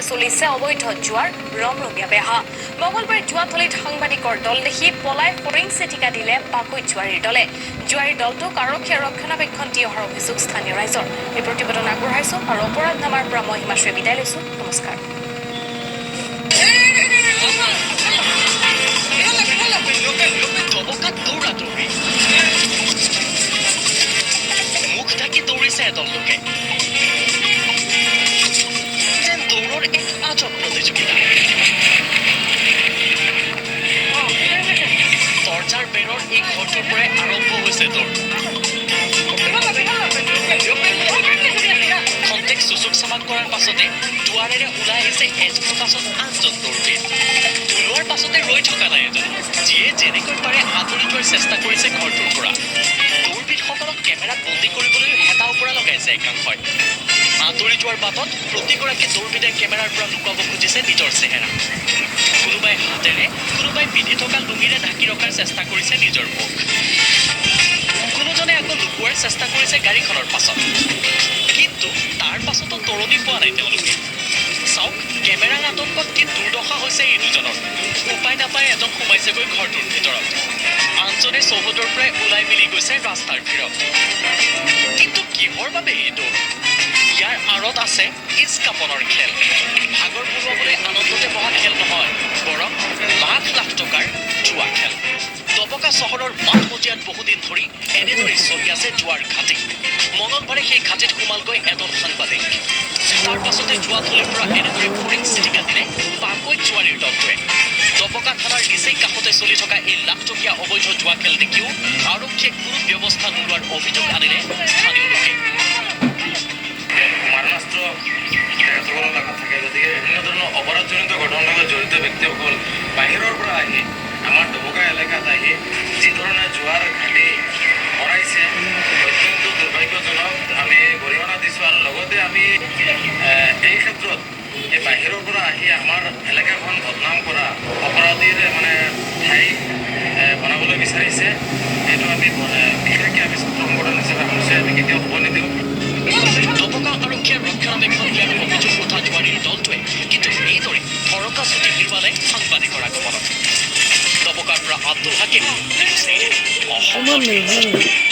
চলিছে অবৈধ জুৱাৰ ৰমৰমীয়া বেহা। মঙলবাৰে জুৱাথলীত সাংবাদিকৰ দল দেখি পলাই ফৰিং চিটিকা দিলে পাকৈত জুৱাৰীৰ দলে। জুৱাৰীৰ দলটোক আৰক্ষীয়ে ৰক্ষণাবেক্ষণ দি অহাৰ অভিযোগ স্থানীয় ৰাইজৰ। এই প্ৰতিবেদন আগবঢ়াইছো আৰু অপৰাধনামাৰ পৰা মই হিমাশ্ৰী বিদায় লৈছো। নমস্কাৰ। দৌৰা দৌৰি মুখ ঢাকি দৌৰিছে এদল লোকে, যেন দৌৰৰ এক আজব প্ৰতিযোগিতা। তৰ্জাৰ বেৰৰ এই ঘৰটোৰ পৰাই আৰম্ভ হৈছে দৌৰ। খন্তেক চুচুক চামাক কৰাৰ পাছতে দুৱাৰেৰে ওলাই আহিছে এজনৰ পাছত আনজন দৌৰবিদ। ওলোৱাৰ পাছতে ৰৈ থকা নাই এজন, যিয়ে যেনেকৈ পাৰে আঁতৰি যোৱাৰ চেষ্টা কৰিছে ঘৰটোৰ পৰা। দৌৰবিদসকলক কেমেৰাত বন্দী কৰিবলৈ হেতা ওপৰা লগাইছে একাংশই। আঁতৰি যোৱাৰ বাটত প্ৰতিগৰাকী দৌৰবিদে কেমেৰাৰ পৰা লুকুৱাব খুজিছে নিজৰ চেহেৰা। কোনোবাই হাতেৰে, কোনোবাই পিন্ধি থকা লুঙিৰে ঢাকি ৰখাৰ চেষ্টা কৰিছে নিজৰ মুখ। কোনোজনে আকৌ লুকুৱাৰ চেষ্টা কৰিছে গাড়ীখনৰ পাছত। কিন্তু তাৰ পাছতো তৰণি পোৱা নাই তেওঁলোকে। চাওক, কেমেৰাৰ আতংকত কি দুৰ্দশা হৈছে এই দুজনৰ। উপায় নাপাই এজন সোমাইছেগৈ ঘৰটোৰ ভিতৰত, আনজনে চৌহদৰ পৰাই ওলাই মেলি গৈছে ৰাস্তাৰ ভিৰত। কিন্তু কিহৰ বাবে এই দৌৰ? ইয়াৰ আঁৰত আছে ইস্কাপনৰ খেল। ভাগৰ পলোৱাবলৈ আনন্দতে বহা খেল নহয়, বৰং লাখ লাখ টকাৰ জুৱা খেল। ডবকা চহৰৰ মাজমজিয়াত বহুদিন ধৰি এনেদৰে চলি আছে জুৱাৰ ঘাটি। মঙলবাৰে সেই ঘাটিত সোমালগৈ এদল সাংবাদিক। তাৰ পাছতে জুৱাথলীৰ পৰা এনেদৰে ফৰিং চিটিকা দিলে পাকৈত জুৱাৰীৰ দলটোৱে। ডবকা থানাৰ নিচেই কাষতে চলি থকা এই লাখটকীয়া অবৈধ জুৱা খেল দেখিও আৰক্ষীয়ে কোনো ব্যৱস্থা নোলোৱাৰ অভিযোগ আনিলে স্থানীয় লোকে। মাৰণাস্ত্ৰ তেখেতসকলৰ লগত থাকে। গতিকে বিভিন্ন ধৰণৰ অপৰাধজনিত ঘটনাৰ লগত জড়িত ব্যক্তিসকল বাহিৰৰ পৰা আহি আমাৰ ডবকা এলেকাত আহি যি ধৰণে জুৱাৰ ঘাটি কৰাইছে, অত্যন্ত দুৰ্ভাগ্যজনক। আমি গৰিহণা দিছোঁ আৰু লগতে আমি এই ক্ষেত্ৰত এই বাহিৰৰ পৰা আহি আমাৰ এলেকাখন বদনাম কৰা অপৰাধীৰ মানে ঠাই বনাবলৈ বিচাৰিছে, সেইটো আমি বিশেষকৈ আমি ছাত্ৰ সংগঠন হিচাপে আমছুৱে আমি কেতিয়াও হ'ব নিদিওঁ। ডবকা আৰক্ষীয়ে ৰক্ষণাবেক্ষণ দিয়াৰ অভিযোগ উঠা জুৱাৰীৰ দলটোৱে কিন্তু এইদৰে থৰকা ছুটি হেৰুৱালে সাংবাদিকৰ আগমনত। ডবকাৰ পৰা Abdul Hakim, news 18, Assam north east.